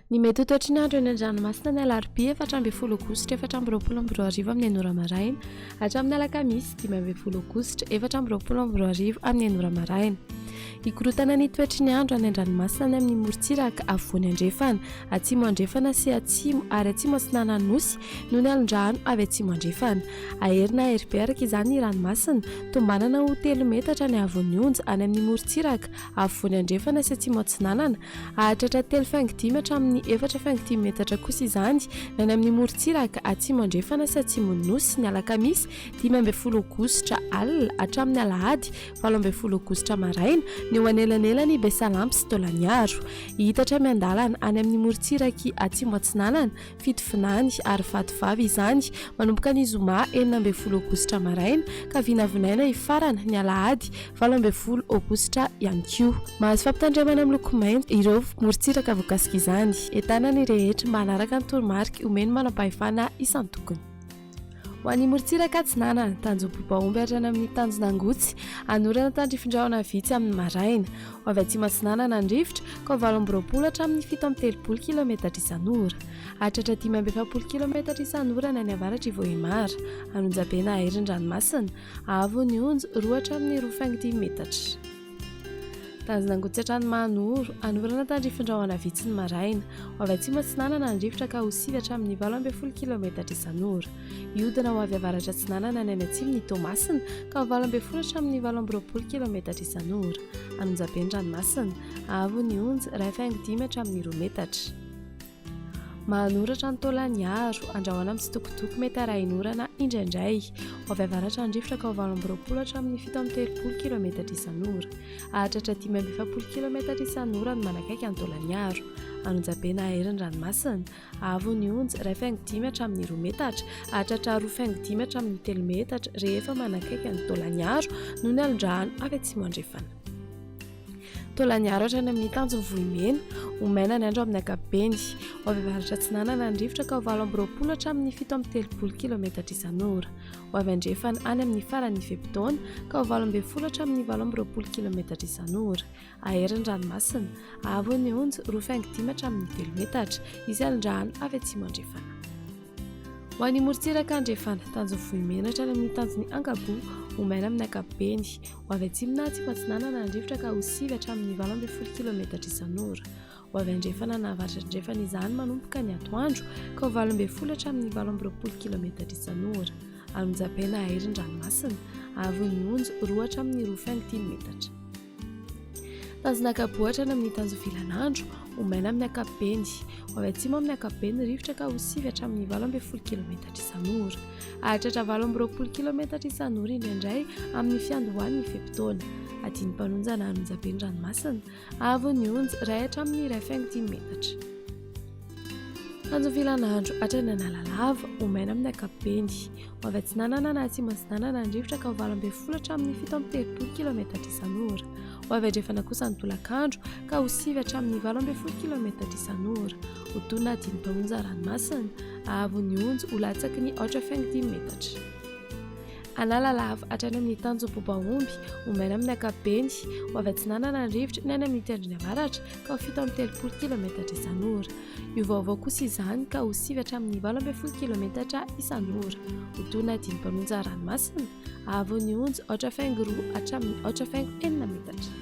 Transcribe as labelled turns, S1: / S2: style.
S1: Ny mety ho toetry ny andro eny an-dranomasina ny alarobia 14 aogositra 2024 amin'ny enina ora maraina hatramin'ny alakamisy 15 aogositra 2024 amin'ny enina ora maraina. Hikorontana ny toetry ny andro any an-dranomasina any amin'ny morontsiraka afovoany andrefana, atsimo andrefana sy atsimo ary atsimo atsinanan'ny Nosy noho ny alon-drano avy atsimo andrefana. Hahery na hahery be araka izany ny ranomasina, tombanana ho telo metatra ny haavon'ny onja any amin'ny morontsiraka afovoany andrefana sy atsimo atsinanana Hahatratra 3,5 hatramin'ny 4,5 metatra kosa izany ny any amin'ny morontsiraka atsimo andrefana sy atsimon'ny Nosy ny alakamisy 15 aogositra alina hatramin'ny alahady 18 aogositra maraina ny eo anelanelan'i Besalampy sy Taolagnaro. Hihitatra miandalana any amin'ny morontsirak'i atsimo atsinanana Fitovinany ary Vatovavy izany manomboka ny zoma 16 aogositra maraina ka vinavinaina hifarana ny alahady 18 aogositra ihany koa. Mahazo fampitandremana miloko maitso ireo morontsiraka voakasika izany. Entanina ny rehetra mba hanaraka ny toromarika omen'ny manampahefana isan-tokony. Ho an'ny morontsiraka atsinanana, tanjom-bobaomby hatrany amin'ny tanjon'Angotsy, hanorana tandrifin-drahona vitsy amin'ny maraina. Ho avy atsimo atsinanana ny rivotra, ka ho 28 hatramin'ny 37 kilaometatra isan'ora. Hahatratra 45 kilaometatra isan'ora ny any avaratr'i Vohemar. An'Onjabe na Airy ny ranomasina. Avo ny onja, 2 hatramin'ny 2,5 metatra. Tanjona Angotsy hatrany Mahanoro, hanorana tandrifin-drahona vitsy ny maraina. Ho avy atsimo atsinanana ny rivotra ka ho sivy hatramin'ny 18 kilaometatra isan'ora. Hihodina ho avy avaratra atsinanana ny any atsimon' i Toamasina ka ho 18 hatramin'ny 28 kilaometatra isan'ora. An'Onjabe ny ranomasina. Avo ny onja, 1,5 hatramin'ny 2 metatra. Mahanoratra ny Taolagnaro, andrahoana amin'ny tsitokotoko mety arahin'orana indraindray. Ho avy avaratra ny rivotra ka ho 28 hatramin'ny 37 kilometatra isan'ora. Hahatratra 45 kilometatra isan'ora ny manakaiky an'i Taolagnaro. An'Onjabe na Ahery ny ranomasina. Avo ny onja, 1,5 hatramin'ny 2 metatra. Hahatratra 2,5 hatramin'ny 3 metatra rehefa manakaiky an'i Taolagnaro noho ny alon-drano avy atsimo andrefana. Taolagnaro hatrany amin'ny tanjon'i Vohimena. Ho maina ny andro amin'ny ankapobeny. Ho avy avaratra atsinanana ny rivotra ka ho 28 hatramin'ny 37 kilometatra isan'ora. Ho avy andrefana any amin'ny faran'ny fe-potoana ka ho 18 hatramin'ny 28 kilometatra isan'ora. Hahery ny ranomasina. Avo ny onja, 2,5 hatramin'ny 3 metatra. Hisy alin-drano avy atsimo andrefana. Ho an'ny morontsiraka andrefana, tanjon'i Vohimena hatrany amin'ny tanjon'i Ankaboa, ho maina amin'ny ankapobeny. Ho avy atsimo na atsimo atsinanana ny rivotra ka ho sivy hatramin'ny 18 kilometatra isan'ora. Ho avy andrefana na avaratra andrefana izany manomboka ny atoandro ka ho 18 hatramin'ny 28 kilometatra isan'ora. Anonjabe na Airy ny ranomasina, haavon'ny onja 2 hatramin'ny 2,5 metatra. Tanjona Ankaboa hatrany amin'ny tanjon'ny vilan'andro, ho maina amin'ny ankapobeny. Ho avy atsimo amin'ny ankapobeny ny rivotra ka ho sivy hatramin'ny 18 kilometatra isan'ora. Hahatratra 28 kilometatra isan'ora indraindray amin'ny fiandohan'ny fe-potoana. Adin'ny mpanonja na an'onjabe ny ranomasina. Avo ny onja, iray hatramin'ny 1,5 metatra. Tanjon'ny vilan'andro hatrany Analalava, ho maina amin'ny ankapobeny. Ho avy atsinanana na atsimo atsinanana ny rivotra ka ho 18 hatramin'ny 37 kilometatra isan'ora. Ho avy andrefana kosa ny tolakandro ka ho sivy hatramin'ny 18 kilometatra isan'ora. Ho tony na dimy mpaonja ranomasina. Hahavon'ny onja ho latsaky ny 8,5 metatra. Analalava hatrany amin'ny tanjon'ny Bobaomby, ho maina amin'ny ankapobeny. Ho avy atsinanana ny rivotra ny any amin'ny tendrony avaratra ka ho 37 kilometatra isan'ora. Hiovaova kosa izany ka ho sivy hatramin'ny 18 kilometatra isan'ora. Ho toy na dimy mpanonja ranomasina, hahavon'ny onja 8,2 hatramin'ny 8,6 metatra.